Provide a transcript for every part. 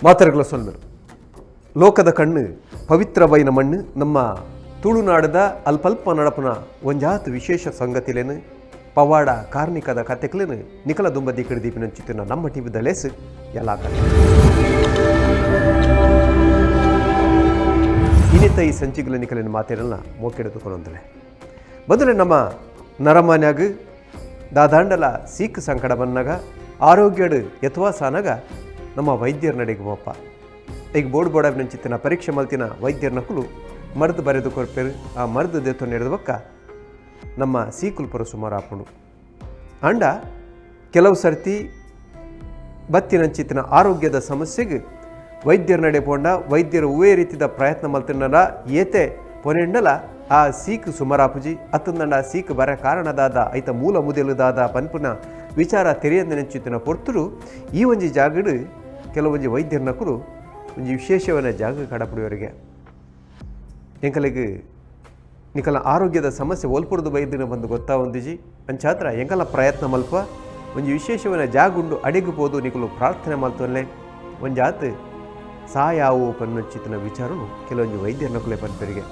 ಮಾತರಗಳ ಸೊಲ್ಮೆರು ಲೋಕದ ಕಣ್ಣು ಪವಿತ್ರವೈನ ಮಣ್ಣು ನಮ್ಮ ತುಳುನಾಡದ ಅಲ್ಪಲ್ಪ ನಡಪುನ ಒಂಜಾತ್ ವಿಶೇಷ ಸಂಗತಿಲೇನು ಪವಾಡ ಕಾರ್ಣಿಕದ ಕತೆಕ್ಲೇನು ನಿಕಲ ದುಂಬದಿ ಕಡಿದೀಪಿನಂಚಿತ್ತಿನ ನಮ್ಮ ಟಿವಿದ ಲೇಸ್ ಎಲ್ಲ ಕಡೆ. ಇನ್ನಿತ ಈ ಸಂಚಿಗಳ ನಿಕಲಿನ ಮಾತೇರಲ್ಲ ಮೋಕೆಡೆದುಕೊಂಡಂತಲೆ ಬದಲು ನಮ್ಮ ನರಮಾನ್ಯಾಗ ದಾದಾಂಡಲ ಸೀಕ್ ಸಂಕಟ ಬಂದಾಗ ಆರೋಗ್ಯಡು ಯಥವಾಸಾನಾಗ ನಮ್ಮ ವೈದ್ಯರ ನಡೆಗೆ ಹೋಪ್ಪ. ಈಗ ಬೋರ್ಡ್ ಬೋರ್ಡ್ ನಂಚಿತ್ತಿನ ಪರೀಕ್ಷೆ ಮಲ್ತಿನ ವೈದ್ಯರ ನಕಲು ಮರ್ದು ಬರೆದು ಕೊರ್ಪೇರು. ಆ ಮರ್ದು ದೇತು ನಡೆದ ಬಕ್ಕ ನಮ್ಮ ಸೀಕುಲ್ಪರ ಸುಮಾರು ಆಪುಂಡು. ಅಂಡ ಕೆಲವು ಸರ್ತಿ ಬತ್ತಿನಂಚಿತ್ತಿನ ಆರೋಗ್ಯದ ಸಮಸ್ಯೆಗೆ ವೈದ್ಯರ ನಡೆ ಪೋಂಡ ವೈದ್ಯರು ಹೂವೇ ರೀತಿದ ಪ್ರಯತ್ನ ಮಲ್ತಿನರ ಏತೆ ಪೊನೆಂಡಲ ಆ ಸೀಕ್ ಸುಮಾರಾಪುಜಿ ಅತ್ತಂದಂಡ ಆ ಸೀಕ್ ಬರ ಕಾರಣದಾದ ಐತ ಮೂಲ ಮುದೆಲುದಾದ ಪನ್ಪುನ ವಿಚಾರ ತೆರೆಯಂದ ನೆಂಚಿತ್ತಿನ ಪೊರ್ತುಡು ಈ ಒಂಜಿ ಜಾಗಡು ಕೆಲವೊಂಜಿ ವೈದ್ಯರ ನಕಲು ಒಂಜಿ ವಿಶೇಷವನ್ನ ಜಾಗ ಕಡಪುಡಿಯವರಿಗೆ ಎಂಕಲಿಗೆ ನಿಕಲ ಆರೋಗ್ಯದ ಸಮಸ್ಯೆ ಒಲ್ಪುರ್ದು ಬೈದಿನ ಬಂದು ಗೊತ್ತಾವಂದಿಜಿ. ಅಂಚಾತ್ರ ಎಂಕಲ ಪ್ರಯತ್ನ ಮಲ್ಪ ಒಂಜಿ ವಿಶೇಷವನ್ನ ಜಾಗುಂಡು ಅಡಿಗೆ ಪೋದು ನಿಕಲು ಪ್ರಾರ್ಥನೆ ಮಲ್ತೊಲ್ಲೆ ಒಂಜಾತ್ ಸಾಯಾವು ಪನ್ನಚಿತ್ತಿನ ವಿಚಾರನು ಕೆಲವೊಂಜಿ ವೈದ್ಯರ ನಕುಲೆ ಪನ್ಪೆರಿಗೆ.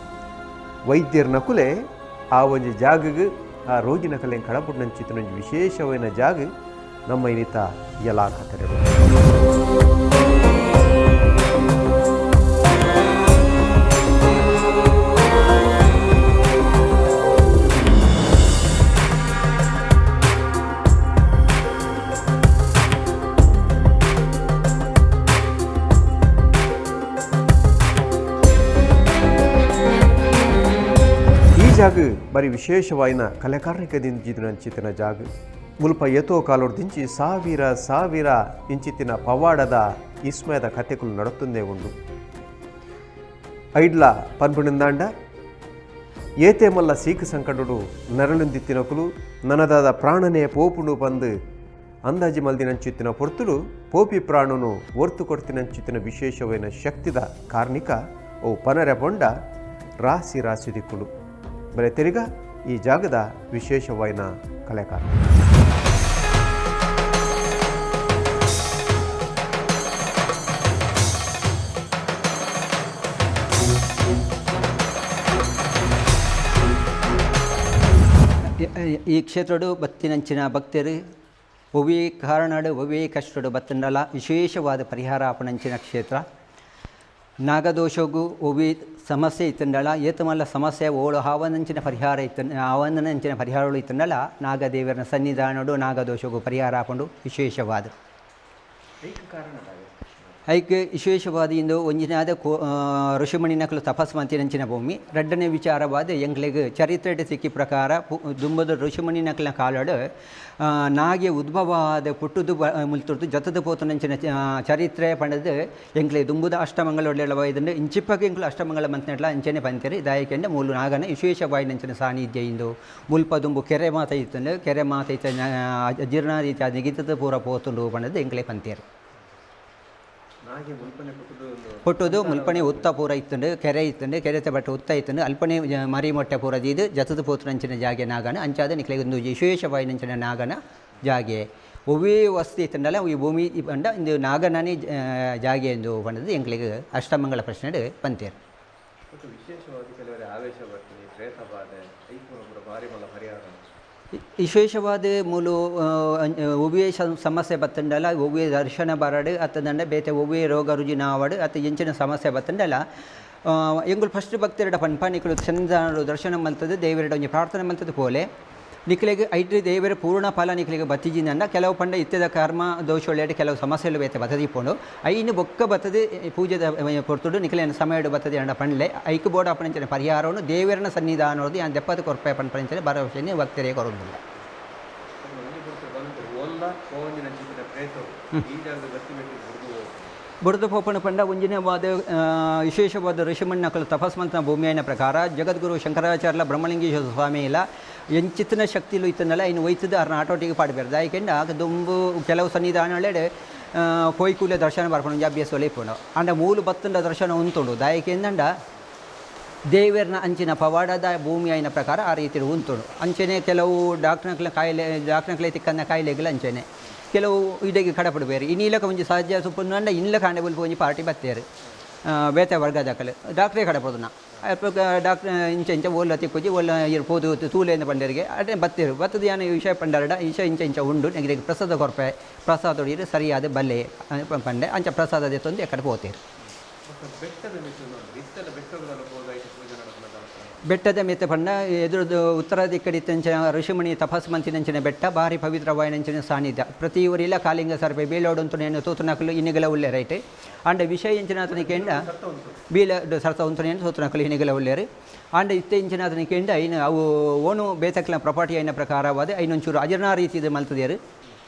ವೈದ್ಯರ ನಕುಲೆ ಆ ಒಂಜಿ ಜಾಗಗ್ ಆ ರೋಗಿನ ಕಲೆ ಕಡಪುಟ್ಟಂಚಿತ್ತಿನ ಒಂಜಿ ವಿಶೇಷವಾದ ಜಾಗ ನಮ್ಮ ಇನಿತ ಎಲ್ಲ ಕತೆಗಳು. ಈ ಜಾಗ ಬರಿ ವಿಶೇಷವಾಯಿನ ಕಲೆಕಾರ್ನಿಕ ದಿಂಜಿನ ಜಾಗ. ಮುಲ್ಪ ಏತೋ ಕಾಲೋರ್ದಿಂಚಿ ಸಾವಿರ ಸಾವಿರ ಇಂಚಿತ್ತಿನ ಪವಾಡದ ಇಸ್ಮಯದ ಕತೆಗಳು ನಡತುಂದೇ ಉಂಡು. ಐಡ್ಲ ಪನ್ಪುಣಿಂದಾಂಡ ಏತೆ ಮಲ್ಲ ಸೀಕು ಸಂಕಟಡು ನರಳುಂದಿತ್ತಿನಕುಲು ನನದಾದ ಪ್ರಾಣನೇ ಪೋಪುಂಡು ಪಂದು ಅಂದಾಜಿ ಮಲ್ದಿನಂಚಿತ್ತಿನ ಪೊರ್ತುಡು ಪೋಪಿ ಪ್ರಾಣನು ಒರ್ತು ಕೊಡ್ತಿನಂಚಿತ್ತಿನ ವಿಶೇಷವೈನ ಶಕ್ತಿದ ಕಾರ್ಣಿಕ ಓ ಪನರೆ ಪೊಂಡ ರಾಸಿ ರಾಸಿ ದಿಕ್ಕುಂಡು. ಬರೆ ತಿರುಗ ಈ ಜಾಗದ ವಿಶೇಷವಾಯಿನ ಕಲೆಕಾರ. ಈ ಕ್ಷೇತ್ರಡು ಬತ್ತಿನಂಚಿನ ಭಕ್ತರು ಒವ್ವೇ ಕಾರಣಡು ಒವ್ವೇ ಕಷ್ಟಡು ಬತ್ತಂಡಲ ವಿಶೇಷವಾದ ಪರಿಹಾರ ಆಪಣಂಚಿನ ಕ್ಷೇತ್ರ. ನಾಗದೋಷಗೂ ಒವ್ವೇ ಸಮಸ್ಯೆ ಇತ್ತಂಡಲ, ಏತಮಲ್ಲ ಸಮಸ್ಯೆ ಓಳು ಹಾವನಂಚಿನ ಪರಿಹಾರ ಇತ್ತ ಆವನಂಚಿನ ಪರಿಹಾರಗಳು ಇತ್ತಂಡಲ ನಾಗದೇವರನ ಸನ್ನಿಧಾನಡು ನಾಗದೋಷಗೂ ಪರಿಹಾರ ಹಾಕೊಂಡು ವಿಶೇಷವಾದ ಐಕ್ ವಿಶೇಷವಾದ ಇಂದು ಒಂಜಿನಾದ ಕೋ ಋಷಿಮಣಿನಕಲು ತಪಸ್ ಮಂತಿನಂಚಿನ ಭೂಮಿ. ರಡ್ಡನೇ ವಿಚಾರವಾದ ಎಂಕ್ಲೆಗ್ ಚರಿತ್ರೆ ಸಿಕ್ಕಿ ಪ್ರಕಾರ ದುಂಬದ ಋಷಿಮಣಿನಕಲಿನ ಕಾಲಡು ನಾಗೆ ಉದ್ಭವ ಆದ ಪುಟ್ಟುದು ಬ ಮುಲ್ತುರ್ದು ಜತದ ಪೋತನಂಚಿನ ಚರಿತ್ರೆ ಪಂಡದು ಎಂಕ್ಲೆ ದುಂಬುದ ಅಷ್ಟಮಂಗಲ ಒಳ್ಳೆಯ ಇದನ್ನು ಇಂಚಿಪ್ಪಗೆ ಎಂಕ್ಲು ಅಷ್ಟಮಂಗಲ ಮಂತ್ನೆಟ್ಲ ಅಂಚನೆ ಪಂತೆರು. ದಾಯಕೆಂಡ ಮೂಲು ನಾಗನ ವಿಶೇಷವಾಯಿನಂಚಿನ ಸಾನ್ನಿಧ್ಯ. ಇಂದು ಮುಲ್ಪ ದುಂಬು ಕೆರೆ ಮಾತ ಇತ್ತಂಡು, ಕೆರೆ ಮಾತ ಇತ್ತ ಜೀರ್ಣ ರೀತಿ ನಿಗಿತದ ಪೂರ ಪೋತುಂಡು ಪಂಡದು ಎಂಕ್ಲೆ ಪಂತೇರು. ಪುಟ್ಟುದು ಮುಲ್ಪಣೆ ಉತ್ತ ಪೂರ ಇತ್ತುಂಡು, ಕೆರೆ ಇತ್ತುಂಡು, ಕೆರೆತ ಬಟ್ ಉತ್ತ ಇತ್ತುಂಡು. ಅಲ್ಪನೆ ಮರಿ ಮೊಟ್ಟೆ ಪೂರ ದೀದು ಜತದ ಪೋತುನಂಚಿನ ಜಾಗೆ ನಾಗನ. ಅಂಚಾದ ನಿಕ್ಲೆಗ್ ಒಂದು ವಿಶೇಷವಾಯಿನಂಚಿನ ನಾಗನ ಜಾಗೆ. ಒವ್ವೇ ವಸ್ತು ಇತ್ತುಂಡಲ ಈ ಭೂಮಿ ಪಂಡ ಇಂದು ನಾಗನನೇ ಜಾಗೆ ಎಂದು ಪಂಡದು ಎಂಕ್ಲೆಗ್ ಅಷ್ಟಮಂಗಳ ಪ್ರಶ್ನೆಡ್ ಪಂತೇರು. ವಿಶೇಷವಾಗಿ ಕೆಲವರೆ ಆವೇಶ ಬರ್ತೀನಿ ಪ್ರೇತ ಬಾಧೆ ಐಪುರ ಭಾರಿ ಮಲ್ಲ ಪರಿಹಾರ. ವಿಶೇಷವಾದ ಮೂಲು ಒವ್ವೇ ಸಮಸ್ಯೆ ಬತ್ತಂಡಲ, ಒವ್ವೇ ದರ್ಶನ ಬರಡು ಅತ್ತದಂಡ ಬೇತೆ ಒವ್ವೇ ರೋಗ ರುಜಿನ ಆವಡು ಅತ್ತ ಎಂಚಿನ ಸಮಸ್ಯೆ ಬತ್ತಂಡಲ ಎಂಗುಲು ಫಸ್ಟ್ ಭಕ್ತರಡ ಪನ್ಪ, ನಿಕುಲು ಚಂದ ದರ್ಶನ ಮಲ್ತದೆ ದೇವರಡ ಒಂಜಿ ಪ್ರಾರ್ಥನೆ ಮಲ್ತದೆ ಪೋಲೆ. ನಿಕ್ಲೆಗ್ ಐಟ್ ದೇವರ ಪೂರ್ಣ ಫಲ ನಿಕ್ಲೆಗ್ ಬತ್ತಿಜಿನಂಡ ಕೆಲವು ಪಂಡ ಇತ್ತೆದ ಕರ್ಮ ದೋಷೊಳ್ಳೆಡ್ ಕೆಲವು ಸಮಸ್ಯೆಲು ಬೇತೆ ಬತ್ತದಿಪ್ಪುಂಡು. ಐನು ಬೊಕ್ಕ ಬತ್ತದೆ ಪೂಜೆದ ಪೊರ್ತುಡು ನಿಕ್ಲೆನ ಸಮಯಡು ಬತ್ತದೆ ಅಂಡ ಪಂಡ್ಲೆ. ಐಕ್ ಬೋಡ ಅಪನಂಚಿನ ಪರಿಹಾರವನ್ನು ದೇವರನ ಸನ್ನಿಧಾನೋದು ಯಾನ್ ದೆಪ್ಪದ ಕೊರ್ಪೆ ಪನ್ಪನಂಚಿನ ಭರವಸೆಯನ್ನು ಭಕ್ತರೇ ಕೊರೊಂದುಲ್ಲ. ಬುಡದ ಪೋಪಣ ಪಂಡ ಒಂಜಿನ ವಾದ ವಿಶೇಷವಾದ ಋಷಿಮಣ್ಣಕಲು ತಪಸ್ ಮಂತನ ಭೂಮಿಯನ ಪ್ರಕಾರ ಜಗದ್ಗುರು ಶಂಕರಾಚಾರ್ಯ ಬ್ರಹ್ಮಲಿಂಗೇಶ್ವರ ಸ್ವಾಮಿ ಇಲ್ಲ ಎಂಚಿತನ ಶಕ್ತಿಲು ಇತ್ತನಲ್ಲ ಇನ್ನು ಒಯ್ತದ ಅರ್ನ ಆಟೋಟಿಗೆ ಪಾಡ್ಬೇರ್ದು. ದಾಯಕೆಂಡ ದುಂಬು ಕೆಲವು ಸನ್ನಿಧಾನಗಳೆಡೆ ಪೋಯ್ಕೂಲೆ ದರ್ಶನ ಬರ್ಕೊಂಡು ಒಂಜಿ ಅಭ್ಯಾಸ ಒಲೆಪುಂಡು. ಆಂಡ ಮೂಲು ಬತ್ತಂಡ ದರ್ಶನ ಉಂತುಂಡು. ದಾಯಕೆಂದಂಡ ದೇವೆರ್ನ ಅಂಚಿನ ಪವಾಡದ ಭೂಮಿ ಆಯಿನ ಪ್ರಕಾರ ಆ ರೀತಿ ಉಂತುಂಡು. ಅಂಚನೆ ಕೆಲವು ಡಾಕ್ಟರ್ನಕ್ಲೆ ಕಾಯಿಲೆ, ಡಾಕ್ಟರ್ನಕ್ಲೆ ತಿಕ್ಕಂದ ಕಾಯಿಲೆಗಳು ಅಂಚನೆ ಕೆಲವು ಇದಕ್ಕೆ ಕಡಪಡುವೇರು. ಇನ್ನಿಲಕ ಒಂಜಿ ಸಾಧ್ಯ ಸುಪ್ಪುಂಡ ಇನ್ಲ ಕಾಂಡೆ ಬುಲ್ಪ ಒಂಜಿ ಪಾರ್ಟಿ ಬತ್ತೇರು ಬೇತೆ ವರ್ಗದಕಲು ಡಾಕ್ಟ್ರೇ ಕಡಪಡುನ ಡಾಕ್ಟ್ರ್ ಇಂಚ ಇಂಚ ಓಲ್ಲ ತಿಕ್ಕೊಜಿ ಓಲ್ಲ ಇರು ಪೋದು ತೂಲೆಂದ ಪಂಡರಿಗೆ ಅದೇ ಬತ್ತೇರು ಬತ್ತದ ಯಾನ ವಿಷಯ ಪಂಡರಡ ವಿಷಯ ಇಂಚ ಇಂಚ ಉಂಡು ನೆಗೆ ಪ್ರಸಾದ ಕೊರ್ಪೆ ಪ್ರಸಾದ ಇರು ಸರಿಯಾದ ಬಲ್ಲೆ ಪಂಡೆ ಅಂಚ ಪ್ರಸಾದ ದೆತ್ತೊಂದು ಎಕ್ಕಡೆ ಪೋತೇರು. ಬೆಟ್ಟದ ಮಿತ್ತ ಪಂಡ ಎದುರುದು ಉತ್ತರ ದಿಕ್ಕಡಿತ್ತಂಚಿನ ಋಷಿಮುನಿ ತಪಸ್ ಮಂತಿನಂಚಿನ ಬೆಟ್ಟ ಭಾರಿ ಪವಿತ್ರವಾಯಿನಂಚಿನ ಸಾನ್ನಿಧ್ಯ. ಪ್ರತಿ ಊರಿಲ್ಲ ಕಾಲಿಂಗ ಸರ್ಪೆ ಬೀಳೋಡಂತು ನೇನು ತೂತುನಕಲು ಇನ್ನಿಗಲ ಉಲ್ಲೆ ರೈಟ್ ಆಂಡ ವಿಷಯ ಇಂಚಿನಾತನ ಕೇಂಡ ಬೀಲ ಸರ್ತ ಉಂತು ನೇನು ತೂತುನಕಲು ಇನ್ನಿಗಲ ಉಲ್ಲೇರು ಆಂಡ ಇತ್ತೆ ಇಂಚಿನಾತನ ಕೇಂಡ ಇನ್ನು ಅವು ಓನು ಬೇತಕ್ಲ ಪ್ರಾಪರ್ಟಿ అయిన ಪ್ರಕಾರವಾದ ಐನೊಂಚೂರು ಅಜರ್ಣ ರೀತಿದ ಮಲ್ತದೇರು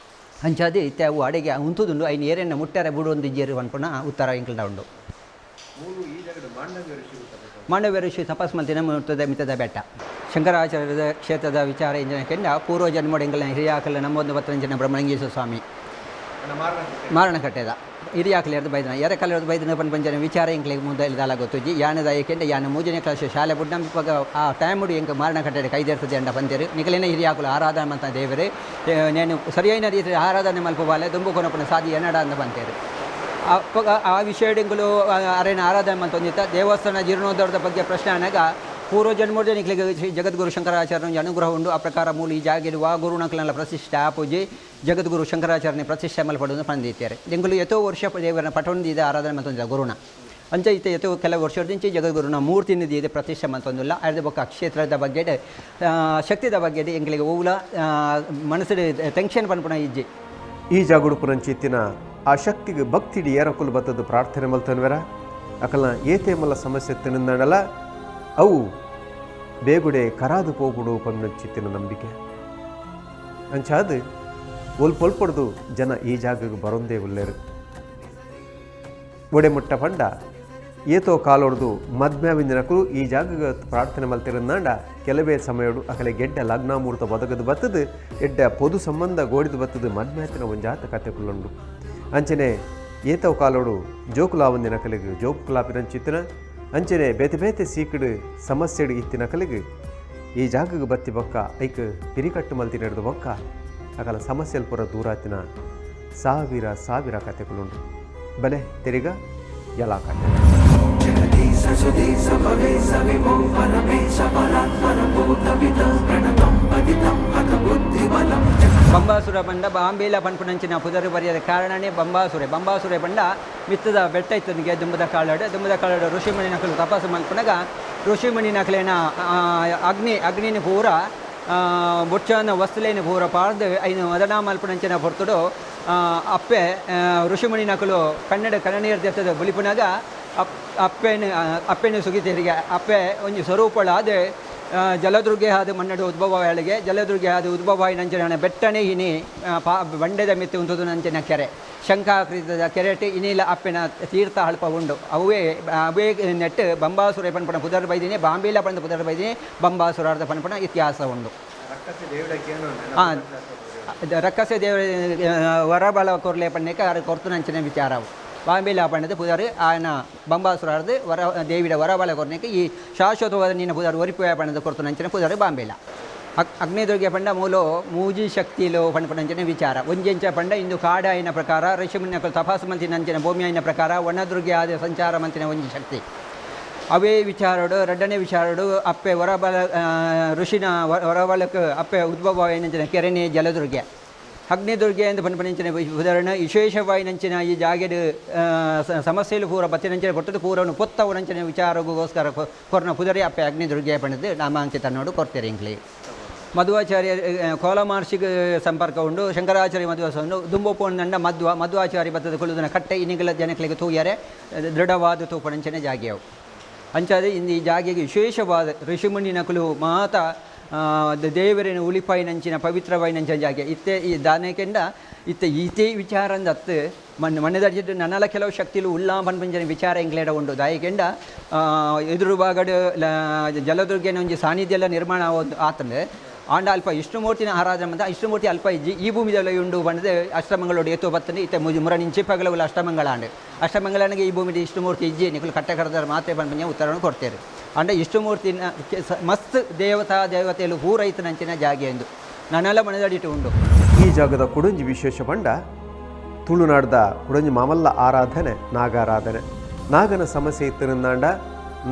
ಅಂಚಾದೆ ಇತ್ತೆ ಅವು ಅಡೆಗೆ ಉಂತುದುಂಡು ಐನು ಏರೆನ್ನ ಮುಟ್ಟರೆ ಬುಡೊಂದು ಇಜ್ಜೇರು ಪನ್ಪುನ ಉತ್ತರ ಇಂಕಲ್ಡ ಉಂಡು. ಮಾಂಡವ್ಯ ಋಷಿ ತಪಸ್ ಮಲ್ತಿನ ಮುಟ್ಟದ ಮಿತ್ತದ ಬೆಟ್ಟ. ಶಂಕರಾಚಾರ್ಯದ ಕ್ಷೇತ್ರದ ವಿಚಾರ ಇಂಜಿನ ಕೆಂಡ ಪೂರ್ವ ಜನ್ಮೊಡೆಂಗಲ ಹಿರಿಯಾಕಲ ನಮ್ಮೊಂದು ಪತ್ತಂಚಿನ ಬ್ರಹ್ಮಲಿಂಗೇಶ್ವರ ಸ್ವಾಮಿ ಮಾರಣಕಟ್ಟೆದ ಹಿರಿಯಾಕಲಿರ್ದು ಬೈದನ ಎರೆ ಕಲೆರ್ದು ಬೈದನ ಪಂಚನ ವಿಚಾರ ಎಂಕ್ಲೆಗ್ ಮುಂದೆ ದಾಲ ಗೊತ್ತುಜಿ ಯಾನದ ಏಕೆಂಡ ಯಾನ ಮೂಜನೇ ಕ್ಲಾಸ್ ಶಾಲೆ ಬುಡ್ನ ಇವಾಗ ಆ ಟೈಮುಡು ಎಂಕ್ ಮಾರಣಕಟ್ಟೆಡ್ ಕೈದೇರ್ತದೆ ಅಂಡ ಪಂತೇರು ನಿಕಲೇನ ಹಿರಿಯಾಕುಲು ಆರಾಧನೆ ಮಂತ ದೇವರು ನೇನು ಸರಿಯಾದ ರೀತಿ ಆರಾಧನೆ ಮಲ್ಪುಬಾಲೆ ದುಂಬು ಕೊನಪುನ ಸಾದಿ ಎನ್ನಡ ಅಂತ ಪಂತೇರು. ಅಪ್ಪಗ ಆ ವಿಷಯಗಳು ಅರೇನ ಆರಾಧನೆ ಮಂತೊಂದಿತ್ತ ದೇವಸ್ಥಾನ ಜೀರ್ಣೋದ್ಧಾರದ ಬಗ್ಗೆ ಪ್ರಶ್ನೆ ಆನಾಗ ಪೂರ್ವ ಜನ್ಮದ ನಿಕ್ಲಿಗೆ ಶ್ರೀ ಜಗದ್ಗುರು ಶಂಕರಾಚಾರ್ಯನ ಅನುಗ್ರಹ ಉಂಡು. ಆ ಪ್ರಕಾರ ಮೂಲ ಈ ಜಾಗಿರುವ ಗುರುನಕಲೆಲ್ಲ ಪ್ರತಿಷ್ಠೆ ಆ ಪೂಜೆ ಜಗದ್ಗುರು ಶಂಕರಾಚಾರ್ಯನ ಪ್ರತಿಷ್ಠೆ ಮಲ್ಪಡೋದು ಪಂದಿತ್ತಾರೆ. ಎಂಗುಲು ಎತೋ ವರ್ಷ ದೇವರನ್ನ ಪಟೊಂದಿದೆ ಆರಾಧನೆ ಮತ್ತೊಂದಿದೆ ಗುರುನ ಅಂಚ ಇತ್ತೆ ಎತೋ ಕೆಲವು ವರ್ಷದಿಂಚೆ ಜಗದ್ಗುರುನ ಮೂರ್ತಿನಿದೆ ಇದೆ ಪ್ರತಿಷ್ಠೆ ಮತ್ತೊಂದಿಲ್ಲ. ಅರ್ಧ ಬೊಕ್ಕ ಕ್ಷೇತ್ರದ ಬಗ್ಗೆ ಶಕ್ತಿದ ಬಗ್ಗೆ ಎಂಗಳಿಗೆ ಓವುಲ ಮನಸ್ಸು ಟೆನ್ಷನ್ ಪನ್ಪುನ ಇಜ್ಜಿ. ಈ ಜಾಗುಡುಪುರಂಚಿತ್ತಿನ ಆ ಶಕ್ತಿಗೆ ಭಕ್ತಿಡಿ ಏರಕುಲು ಬತ್ತದ ಪ್ರಾರ್ಥನೆ ಮಲ್ತನ್ವೆರ ಅಕಲ್ನ ಏತೆ ಮಲ್ಲ ಸಮಸ್ಯೆ ತಿನ್ನಡಲ ಅವು ಬೇಗುಡೆ ಕರಾದು ಪೋಗುಡು ಪನ್ನಚಿತ್ತಿನ ನಂಬಿಕೆ ಅಂಚಾದ ಒಲ್ಪೊಲ್ಪೊಡ್ದು ಜನ ಈ ಜಾಗಕ್ಕೆ ಬರೊಂದೇ ಉಲ್ಲೇರು. ಒಡೆ ಮುಟ್ಟ ಪಂಡ ಏತೋ ಕಾಲೊಡ್ದು ಮದ್ಮ್ಯಾವಿಂದಿನಕಲು ಈ ಜಾಗಕ್ಕೆ ಪ್ರಾರ್ಥನೆ ಮಲ್ತಿರಂದಾಂಡ ಕೆಲವೇ ಸಮಯಡು ಅಕಲೆ ಗೆಡ್ಡ ಲಗ್ನಾಮೂರ್ತ ಬದಗದು ಬತ್ತದು ಎಡ್ಡ ಪೊದು ಸಂಬಂಧ ಗೋಡಿದು ಬತ್ತದು ಮದ್ಮ್ಯಾತಿನ ಒಂಜಾತ ಕತೆ ಕುಲ್ಲುಂಡು. ಅಂಚನೆ ಏತೋ ಕಾಲೋಡು ಜೋಕುಲಾವಂದಿನ ಕಲಿಗೆ ಜೋಕುಲಾಪಿನಂಚಿತ್ತಿನ ಅಂಚನೆ ಬೇತೆ ಬೇತೆ ಸೀಕಡು ಸಮಸ್ಯೆಡು ಇತ್ತಿನ ಕಲಿಗೆ ಈ ಜಾಗಕ್ಕೆ ಬತ್ತಿ ಬೊಕ್ಕ ಐಕ್ ಪಿರಿಕಟ್ಟು ಮಲ್ತಿ ನಡೆದು ಬೊಕ್ಕ ಅಕಲ ಸಮಸ್ಯೆಲ್ ಪೂರ ದೂರಾತಿನ ಸಾವಿರ ಸಾವಿರ ಕತೆಗಳುಂಡು. ಬಲೆ ತೆರಿಗ ಯಲಾ ಕತೆ. ಜಗದೀಶ ಸುಧೀಶ ಭವೇಶ ವಿಭೋ ಪರಮೇಶ ಪರಾತ್ಪರ ಭೂತಪಿತ ಪ್ರಣತಂ ಪತಿತಂ ಹತ ಬುದ್ಧಿಬಲಂ. ಬಂಬಾಸುರ ಪಂಡ ಬಾಂಬೇಲ ಪನ್ಪುನಂಚಿನ ಪುದರು ಬರೆಯದ ಕಾರಣನೇ ಬಂಬಾಸುರೆ. ಬಂಬಾಸುರೆ ಪಂಡ ಮಿತ್ತದ ಬೆಟ್ಟ ಇತ್ತನಿಗೆ ದುಂಬದ ಕಾಳಡು ದುಂಬದ ಕಾಳಡು ಋಷಿಮುನಿ ನಕಲು ತಪಸ್ಸು ಮಲ್ಪುನಗ ಋಷಿಮುನಿ ನಕಲೇನ ಅಗ್ನಿ ಅಗ್ನಿನ ಪೂರ ಬೊಚ್ಚನ ವಸ್ತುಲೇನ ಪೂರ ಪಾರ್ದು ಐನು ಮದನ ಮಲ್ಪುನಂಚಿನ ಪೊರ್ತುಡು ಅಪ್ಪೆ ಋಷಿಮುನಿ ನಕಲು ಕನ್ನಡ ಕಣ್ಣನೀರು ದೆತ್ತದ ಬುಲಿಪುನಗ ಅಪ್ಪೆನ ಅಪ್ಪೆನ ಸುಗಿತೇರಿಗೆ ಅಪ್ಪೆ ಒಂಜಿ ಸ್ವರೂಪಳಾದ ಜಲದುರ್ಗೆ ಆದ ಮನ್ನಡು ಉದ್ಭವ ಹೇಳಿಗೆ ಜಲದುರ್ಗೆ ಆದ ಉದ್ಭವ ನಂಚಿನ ಬೆಟ್ಟನೆ ಇನಿ ಪಾ ಬಂಡೆದ ಮಿತ್ತು ಉಂಟುದು ನಂಚಿನ ಕೆರೆ ಶಂಖಾಕೃತದ ಕೆರೆಟ್ ಇನಿಲ ಅಪ್ಪೆನ ತೀರ್ಥ ಹಲ್ಪ ಉಂಡು. ಅವೇ ಅವೇ ನೆಟ್ ಬಂಬಾಸುರ ಪನ್ಪುನ ಪುದರ್ ಬೈದಿನಿ ಬಾಂಬೇಲ ಪಂಡ ಪುದರ್ ಬೈದಿನಿ ಬಂಬಾಸುರಾರ್ದ ಪನ್ಪುನ ಇತಿಹಾಸ ಉಂಡು. ಹಾಂ, ರಕ್ಕಸೆ ದೇವ ವರಬಲ ಕೊರ್ಲೆ ಪಣ್ಣಕ್ಕೆ ಅರ ಕೊರ್ತುನಂಚಿನ ವಿಚಾರವು ಬಾಂಬೇಲ ಪಣ್ಣದ ಪುದರ್ ಆಯನ ಬಂಬಾಸುರಾರ್ದು ವರ ದೇವಿಡ ವರಬಲ ಕೊರ್ನೆಕ್ಕೆ ಈ ಶಾಶ್ವತವಾದ ನಿನ್ನ ಪುದರ್ ಒರಿಪುಯ ಪಣ್ಣದ ಕೊರ್ತುನಂಚಿನ ಪುದರ್ ಬಾಂಬೇಲ. ಅಗ್ನಿದುರ್ಗೆ ಪಂಡ ಮೂಲ ಮೂಜಿ ಶಕ್ತಿಲು ಪಂಡ ವಿಚಾರ ಒಂಜೆಂಚ ಪಂಡ ಇಂದು ಕಾಡ అయిన ಪ್ರಕಾರ ಋಷಿಮುನಿಕಲು ತಪಾಸು ಮಂತಿನ ಭೂಮಿ అయిన ಪ್ರಕಾರ ವನದುರ್ಗೆ ಆದ ಸಂಚಾರ ಮಂತಿನ ಒಂಜಿ ಶಕ್ತಿ. ಅವೇ ವಿಚಾರಡು ರಡ್ಡನೇ ವಿಚಾರಡು ಅಪ್ಪೆ ವರಬಲ ಋಷಿನ ವರಬಲಕ್ಕೆ ಅಪ್ಪೆ ಉದ್ಭವ ಏನಂಚಿನ ಕೆರೆನೆ ಜಲದುರ್ಗೆ. ಅಗ್ನಿದುರ್ಗೆ ಎಂದು ಪನ್ಪನಿಂಚಿನ ಉದಾಹರಣೆ ವಿಶೇಷವಾಯಿನಂಚಿನ ಈ ಜಾಗೆಡ್ ಸಮಸ್ಯೆಲು ಪೂರ ಬತ್ತಿನಂಚಿನ ಪೊಟ್ಟದು ಪೂರವನ್ನು ಪೊತ್ತವನಂಚಿನ ವಿಚಾರಗೋಸ್ಕರ ಕೊರ್ನ ಪುದರಿ ಅಪ್ಪೆ ಅಗ್ನಿದುರ್ಗೆ ಪಂಡದು ನಾಮಾಂಕಿತ ನೋಡು ಕೊಡ್ತೀರಿ ಇಂಗ್ಲಿ. ಮಧ್ವಾಚಾರ್ಯ ಕೋಲ ಮಹರ್ಷಿಗೆ ಸಂಪರ್ಕ ಉಂಡು. ಶಂಕರಾಚಾರ್ಯ ಮಧ್ವ ಉಂಡು. ದುಂಬಪೋಂದಂಡ ಮಧ್ವ ಮಧ್ವಾಚಾರ್ಯ ಬತ್ತದ ಕುಳುದನ ಕಟ್ಟೆ ಇನ್ನಿಗಲ ಜನಗಳಿಗೆ ತೂಯರೆ ದೃಢವಾದ ತೂಪಣಂಚಿನ ಜಾಗೆಯವು. ಅಂಚಾದ ಇಂದು ಈ ಜಾಗೆಗೆ ವಿಶೇಷವಾದ ಋಷಿಮುನಿ ನಕಲು ಮಾತ ದೇವರಿನ ಉಳಿಪಾಯಿನಂಚಿನ ಪವಿತ್ರವಾಯಿನಂಚಿನ ಜಾಗೆ ಇತ್ತೆ ಈ ದಾನಕೆಂಡ ಇತ್ತೆ ಈತೆ ವಿಚಾರ ಅಂದತ್ತು ಮಣ್ಣು ಮಣ್ಣದರ್ಜಿದ್ದು ನನ್ನಲ ಕೆಲವು ಶಕ್ತಿಲು ಉಲ್ಲಾ ಪನ್ಪಂಚಿನ ವಿಚಾರ ಎಂಕ್ಲೇಡ ಉಂಡು. ದಾಯಿಕೆಂಡ ಎದುರು ಭಾಗಡ್ ಜಲದುರ್ಗೆನ ಒಂಜಿ ಸಾನ್ನಿಧ್ಯ ಎಲ್ಲ ನಿರ್ಮಾಣ ಆತಂದೆ. ಆಂಡ ಅಲ್ಪ ವಿಷ್ಣುಮೂರ್ತಿನ ಆರಾಧನೆ ಮಂತ ವಿಷ್ಣುಮೂರ್ತಿ ಅಲ್ಪ ಇಜ್ಜಿ ಈ ಭೂಮಿದಲ್ಲ ಉಂಡು ಪಂಡದೆ ಅಷ್ಟಮಂಗಳೋಡು ಏತೋ ಬತ್ತನೆ ಇತ್ತೆ ಮುಜಿ ಮುರ ನಿಂಚಿಪಗಲವುಲ ಅಷ್ಟಮಂಗಳ ಆಂಡ್ ಅಷ್ಟಮಂಗಳನಿಗೆ ಈ ಭೂಮಿದ ವಿಷ್ಣುಮೂರ್ತಿ ಇಜ್ಜಿ ನಿಕುಲು ಕಟ್ಟೆ ಕಡದಾರ ಮಾತೆ ಪನ್ಪಂಜ ಉತ್ತರವನ್ನು ಕೊಡ್ತೇವೆ. ಅಂಡ ವಿಷ್ಣುಮೂರ್ತಿನ ಮಸ್ತ್ ದೇವತಾ ದೇವತೆಯಲು ಪೂರೈತನಂಚಿನ ಜಾಗೆ ಎಂದು ನನ್ನೆಲ್ಲ ಮನದಡಿಟ್ಟು ಉಂಡು. ಈ ಜಾಗದ ಕುಡಂಜಿ ವಿಶೇಷ ಪಂಡ ತುಳುನಾಡ್ದ ಕುಡಂಜಿ ಮಾಮಲ್ಲ ಆರಾಧನೆ ನಾಗಾರಾಧನೆ. ನಾಗನ ಸಮಸ್ಯೆ ಇತ್ತಿನಂದಾಂಡ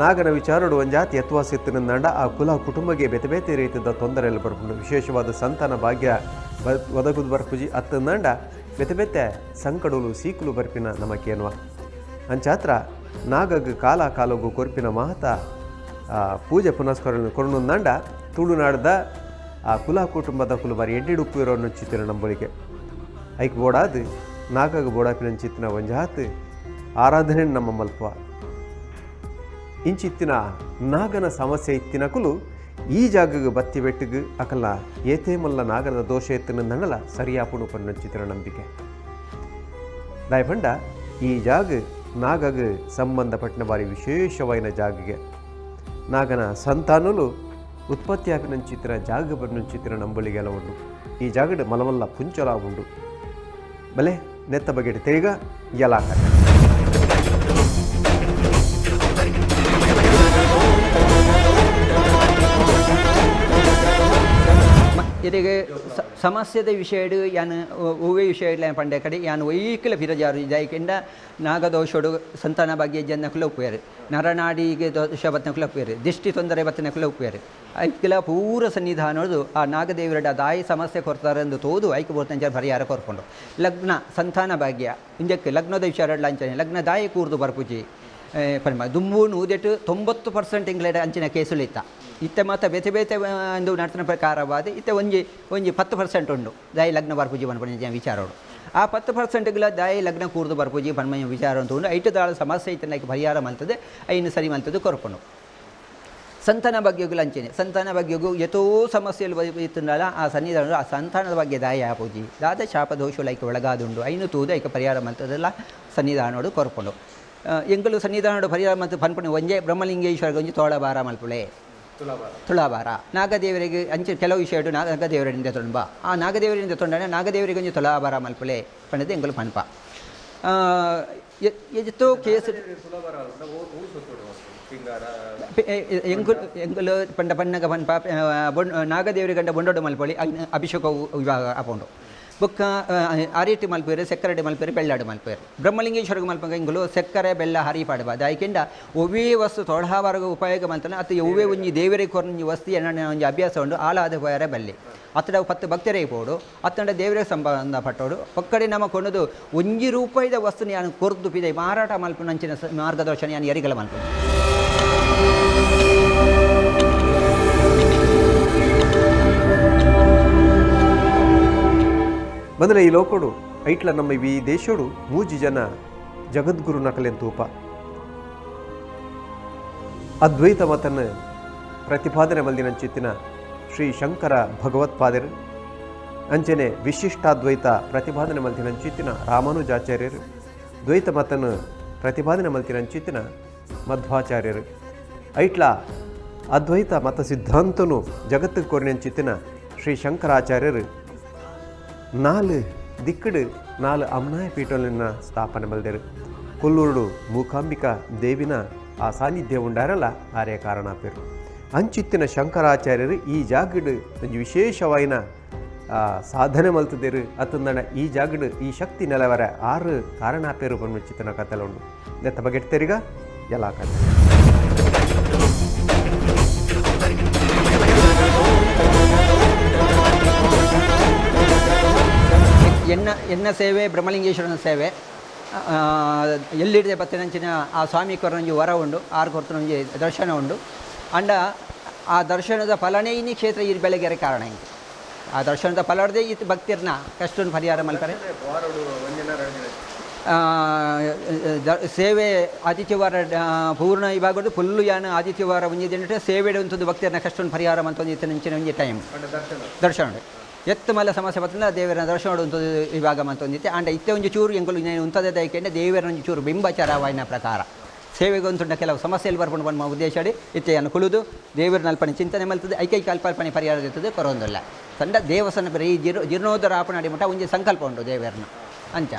ನಾಗನ ವಿಚಾರಡು ಒಂಜಾತಿ ಯತ್ವಾಸ ಇತ್ತಿನಂದಾಂಡ ಆ ಕುಲ ಕುಟುಂಬಗೆ ಬೇತೆ ಬೇತೆ ರೀತಿಯ ತೊಂದರೆಯಲ್ಲಿ ಬರ್ಪುಂಡು. ವಿಶೇಷವಾದ ಸಂತಾನ ಭಾಗ್ಯ ಒದಗುದು ಬರ್ಪುಜಿ ಅತ್ತಂದಾಂಡ ಬೇತೆ ಬೇತೆ ಸಂಕಡಲು ಸೀಕುಲು ಬರ್ಪಿನ ನಮಕೇನುವ ಅಂಚಾತ್ರ ನಾಗಗ್ ಕಾಲ ಕಾಲಗು ಕೊರ್ಪಿನ ಮಹತ ಪೂಜೆ ಪುನಸ್ಕಾರ ಕೊರ್ನುಂದಾಂಡ ತುಳುನಾಡ್ದ ಆ ಕುಲ ಕುಟುಂಬದ ಕುಲು ಬಾರಿ ಎಡ್ಡೆಡುಪ್ಪು ಇರೋ ಚಿತ್ತಿನ ನಂಬಳಿಕೆ. ಐಕ್ ಬೋಡಾದು ನಾಗಗ್ ಬೋಡಾಪಿನ ಚಿತ್ತಿನ ಒಂಜಾತ್ ಆರಾಧನೆ ನಮ್ಮ ಮಲ್ಪ. ಇಂಚಿತ್ತಿನ ನಾಗನ ಸಮಸ್ಯೆ ಇತ್ತಿನ ಕುಲು ಈ ಜಾಗಗ್ ಬತ್ತಿ ಬೆಟ್ಟಿಗ್ ಅಕಲ್ಲ ಏತೇ ಮಲ್ಲ ನಾಗರದ ದೋಷ ಎತ್ತಿನ ನನ್ನಲ ಸರಿಯಾಪುಣು ಪನ್ನಂಚಿತ್ತಿನ ನಂಬಿಕೆ. ದಾಯಪಂಡ ಈ ಜಾಗ ನಾಗಗ್ ಸಂಬಂಧಪಟ್ಟಿನ ಬಾರಿ ವಿಶೇಷವಾಯಿನ ಜಾಗಿಗೆ ನಾಗನ ಸಂತಾನಲು ಉತ್ಪತ್ತಿ ಆಪಿನಂಚಿತ್ತಿನ ಜಾಗ ಬನ್ನಂಚಿತ್ತಿನ ನಂಬಳಿಗೆಲ್ಲ ಉಂಡು. ಈ ಜಾಗಡ್ ಮಲಮಲ್ಲ ಪುಂಚಲ ಉಂಡು. ಬಲೆ ನೆತ್ತ ಬಗೆಟ್ ತೆರಿಗ ಯಲಾಕ. ಇದಕ್ಕೆ ಸಮಸ್ಯೆದ ವಿಷಯಡು ಯಾನ್ ಒವ್ವೇ ವಿಷಯ ಇಲ್ಲ ಪಂಡೆ ಕಡೆ ಯಾನ್ ಒಯ್ಕಲ ಫಿರಜಾರು ಜಾಯ್ಕೆಂಡ ನಾಗದೋಷಡು ಸಂತಾನ ಭಾಗ್ಯ ಜನ್ನಕುಲ ಉಪ್ಪುವೇರು, ನರನಾಡಿಗೆ ದೋಷ ಬತ್ತನಕುಲ ಉಪ್ಪುವೇರು, ದಿಷ್ಟಿ ತೊಂದರೆ ಬತ್ತನಕುಲ ಉಪ್ಪುವೇರು. ಐಕ್ಲ ಪೂರ ಸನ್ನಿಧಾನೋದು ಆ ನಾಗದೇವರಡ ದಾಯಿ ಸಮಸ್ಯೆ ಕೊರ್ತಾರೆ ಎಂದು ತೋದು ಐಕ್ ಬೋತಂಚ ಪರಿಹಾರ ಕೊರ್ಕೊಂಡು ಲಗ್ನ ಸಂತಾನ ಭಾಗ್ಯ ಇಂಜಕ್ಕೆ ಲಗ್ನದ ವಿಚಾರ ಅಂಚನೆ ಲಗ್ನ ದಾಯಿ ಕೂರ್ದು ಬರ್ಪುಜಿ ಪನ್ಮ ದುಂಬು ನೂದೆಟ್ಟು 90% ಇಂಗ್ಲೆಂಡ್ ಅಂಚಿನ ಕೇಸುಲು ಇತ್ತ. ಇತ್ತೆ ಮಾತ ಬೇತೆ ಬೇತೆ ಒಂದು ನಡ್ತನ ಪ್ರಕಾರವಾದ ಇತ್ತೆ ಒಂಜಿ ಒಂಜಿ 10% ಉಂಡು ದಾಯಿ ಲಗ್ನ ಬರ್ಪುಜಿ ಪನ್ಪುನ ವಿಚಾರೋಡು. ಆ 10%ಗಳ ದಾಯಿ ಲಗ್ನ ಕೂರ್ದು ಬರ್ಪುಜಿ ಪನ್ಮಯ ವಿಚಾರ ಅಂತ ಉಂಡು. ಐಟು ದಾಳ ಸಮಸ್ಯೆ ಇತ್ತೆ ಐಕ್ ಪರಿಹಾರ ಮಲ್ತದೆ ಐನು ಸರಿ ಮಲ್ತದೆ ಕೊರ್ಪುಂಡು. ಸಂತಾನ ಬಗ್ಗೆಗೂ ಅಂಚೆನೆ ಸಂತಾನ ಬಗ್ಗೆಗೂ ಎತೋ ಸಮಸ್ಯೆಗಳು ಇತ್ತಂದಲ್ಲ ಆ ಸನ್ನಿಧಾನ ಆ ಸಂತಾನದ ಬಗ್ಗೆ ದಾಯ ಆಪುಜಿ ದಾದ ಶಾಪ ದೋಷ ಐಕ್ ಒಳಗಾದುಂಡು ಐನು ತೂದು ಐಕ ಪರಿಹಾರ ಮಲ್ತದೆಲ್ಲ ಸನ್ನಿಧಾನೋಡು ಕೊರ್ಪುಂಡು. ಎಂಕುಲು ಸನ್ನಿಧಾನೋಡು ಪರಿಹಾರ ಮತ್ತು ಪನ್ಪುಣಿ ಒಂಜೆ ಬ್ರಹ್ಮಲಿಂಗೇಶ್ವರಗೆ ಒಂಜಿ ತೋಳಭಾರ ಮಲ್ಪುಳೆ ತುಳಾಭಾರ ನಾಗದೇವರಿಗೆ ಅಂಚೆ ಕೆಲವು ವಿಷಯ ನಾಗದೇವರಿಂದ ತೊಂಬ ಆ ನಾಗದೇವರಿಂದ ತೊಂಡನೆ ನಾಗದೇವರಿಗೆ ಒಂಜಿ ತುಲಾಭಾರ ಮಲ್ಪುಳೆ ಪಂಡದೆ ಎಂಕುಲು ಪನ್ಪ. ಎತ್ತೋ ಕೇಸ್ ಎಂಕುಲು ಎಂಕುಲು ಪಂಡ ಪನ್ನಗ ಪನ್ಪ ನಾಗದೇವರಿಗೆ ಗಂಡ ಬೊಂಡೊಡು ಮಲ್ಪೊಳಿ ಅಭಿಷೇಕ ವಿಭಾಗ ಆಪುಂಡು. ಬೊಕ್ಕ ಅರಿಟಿ ಮಲ್ಪೇರು ಸಕ್ಕರೆ ಮಲ್ಪೇರು ಬೆಳ್ಳಾಡು ಮಲ್ಪೇರು ಬ್ರಹ್ಮಲಿಂಗೇಶ್ವರಗೆ ಮಲ್ಪಂಗ ಇಂಗುಲು ಸಕ್ಕರೆ ಬೆಲ್ಲ ಹರಿ ಪಾಡುವ ದಾಯಿಕೆಂಡ ಒವ್ವೇ ವಸ್ತು ತೊಡಾವರೆಗೂ ಉಪಯೋಗ ಮಲ್ತನ ಅತ್ತ ಒವ್ವೇ ಒಂಜಿ ದೇವರಿಗೆ ಕೊರೊಂಜಿ ವಸ್ತು ಎನ್ನ ಒಂಜಿ ಅಭ್ಯಾಸ ಉಂಡು ಆಳಾದ ಪೋಯರೆ ಬಲ್ಲಿ ಅತ್ತಡ 10 ಭಕ್ತರೇ ಪೋಡು ಅತ್ತಂಡ ದೇವರಿಗೆ ಸಂಬಂಧಪಟ್ಟೋಡು ಪಕ್ಕಡೆ ನಮ್ಮ ಕೊನದು ಒಂಜಿ ರೂಪಾಯಿದ ವಸ್ತು ಯಾನು ಕೊರ್ದು ಪಿದೆ ಮಾರಾಟ ಮಲ್ಪುನಂಚಿನ ಮಾರ್ಗದರ್ಶನ ಯಾನು ಎರಿಗಲ ಮಲ್ಪುನು. ಬಂದರೆ ಈ ಲೋಕಡು ಐಟ್ಲ ನಮ್ಮ ಈ ದೇಶೋಡು ಮೂಜಿ ಜನ ಜಗದ್ಗುರು ನಕಲೆನ್ ತೂಪ ಅದ್ವೈತ ಮತನ್ನು ಪ್ರತಿಪಾದನೆ ಮಲ್ದಿನಂಚಿತ್ತಿನ ಶ್ರೀ ಶಂಕರ ಭಗವತ್ಪಾದರು, ಅಂಚನೆ ವಿಶಿಷ್ಟಾದ್ವೈತ ಪ್ರತಿಪಾದನೆ ಮಲ್ತಿನಂಚಿತ್ತಿನ ರಾಮಾನುಜಾಚಾರ್ಯರು, ದ್ವೈತ ಮತನ್ನು ಪ್ರತಿಪಾದನೆ ಮಲ್ತಿನಂಚಿತ್ತಿನ ಮಧ್ವಾಚಾರ್ಯರು, ಐಟ್ಲ ಅದ್ವೈತ ಮತ ಸಿದ್ಧಾಂತನು ಜಗತ್ತಿಗೆ ಕೊರಿನಂಚಿತ್ತಿನ ಶ್ರೀ ಶಂಕರಾಚಾರ್ಯರು 4 ದಿಕ್ಕಡು 4 ಅಮ್ನಾಯ ಪೀಠಗಳನ್ನು ಸ್ಥಾಪನೆ ಮಲ್ದರು. ಕೊಲ್ಲೂರುಡು ಮೂಕಾಂಬಿಕಾ ದೇವಿನ ಆ ಸಾನ್ನಿಧ್ಯ ಉಂಡಾರಲ್ಲ ಆರ್ಯ ಕಾರಣ ಪೇರು. ಅಂಚಿತ್ತಿನ ಶಂಕರಾಚಾರ್ಯರು ಈ ಜಾಗಡ್ ಒಂಜಿ ವಿಶೇಷವಾಯಿನ ಸಾಧನೆ ಮಲ್ತದೇರು ಅತ್ತಂದಣ ಈ ಜಾಗಡ್ ಈ ಶಕ್ತಿ ನೆಲವರ 6 ಕಾರಣ ಪೇರು ಪನ್ನುಚಿತ್ತಿನ ಕಥೆಲ ಉಂಡು. ನೆತ್ತ ಬಗೆಟ್ ತೆರಿಗ ಎಲ್ಲ ಕತೆ. ಎನ್ನ ಎನ್ನ ಸೇವೆ ಬ್ರಹ್ಮಲಿಂಗೇಶ್ವರನ ಸೇವೆ. ಎಲ್ಲಿಡದೆ ಬತ್ತಿನಂಚಿನ ಆ ಸ್ವಾಮಿ ಕೊರೊಂಜಿ ವರ ಉಂಡು, ಆರು ಕೊರ್ತನೊಂಜಿ ದರ್ಶನ ಉಂಡು. ಅಂಡ ಆ ದರ್ಶನದ ಫಲನೇ ಇನ್ನಿ ಕ್ಷೇತ್ರ ಈ ಬೆಳಗೆರೆ ಕಾರಣ ಇಂಗೆ. ಆ ದರ್ಶನದ ಫಲರ್ದೇ ಇತ್ತು ಭಕ್ತಿರ್ನ ಕಷ್ಟನ ಪರಿಹಾರ ಮಲ್ಪರೆ. ಸೇವೆ ಆದಿತ್ಯವಾರ ಪೂರ್ಣ ಇವಾಗ ಫುಲ್ಲು ಯಾನ ಆದಿತ್ಯವಾರ ಒಂಜಿ ದಿನ ಸೇವೆ ಉಂಟು ಭಕ್ತಿರ್ನ ಕಷ್ಟನ ಪರಿಹಾರ ಮಂತೊಂದು ಇತ್ತಿನ ಒಂಜಿ ಟೈಮ್ ದರ್ಶನ ಎತ್ತು ಮಲ್ಲ ಸಮಸ್ಯೆ ಬತ್ತಂದ್ರೆ ದೇವರ ದರ್ಶನ ಉಂಟು ಇವಾಗ ಮಂತೊಂದಿತ್ತೆ. ಆಂಡ ಇತ್ತೆ ಒಂಜಿ ಚೂರು ಎಂಕುಲು ಉಂತದ ದಯಕೆಂಡ ದೇವರ ಒಂಜಿ ಚೂರು ಬಿಂಬಚಾರವಾಯಿನ ಪ್ರಕಾರ ಸೇವೆಗೆ ಅಂತುಂಡ ಕೆಲವು ಸಮಸ್ಯೆಯಲ್ಲಿ ಬರ್ಪುಂಡು ಪನ್ಪ ಉದ್ದೇಶ ಇತ್ತೆಯನ್ನು ಕುಳುದು ದೇವರ ಅಲ್ಪನೆ ಚಿಂತನೆ ಮಲ್ತದೆ ಐಕೈಕ ಅಲ್ಪಲ್ಪನೆ ಪರಿಹಾರ ಇರ್ತದೆ ಕೊರೊಂದಿಲ್ಲ ಸಂಡ ದೇವಸ್ಥಾನ ಬೇರೆ ಈ ಜೀರ್ಣೋದ್ಧಾರ ಆಪಣ ಮುಟ ಒಂಜಿ ಸಂಕಲ್ಪ ಉಂಡು ದೇವರನ್ನ ಅಂಚ.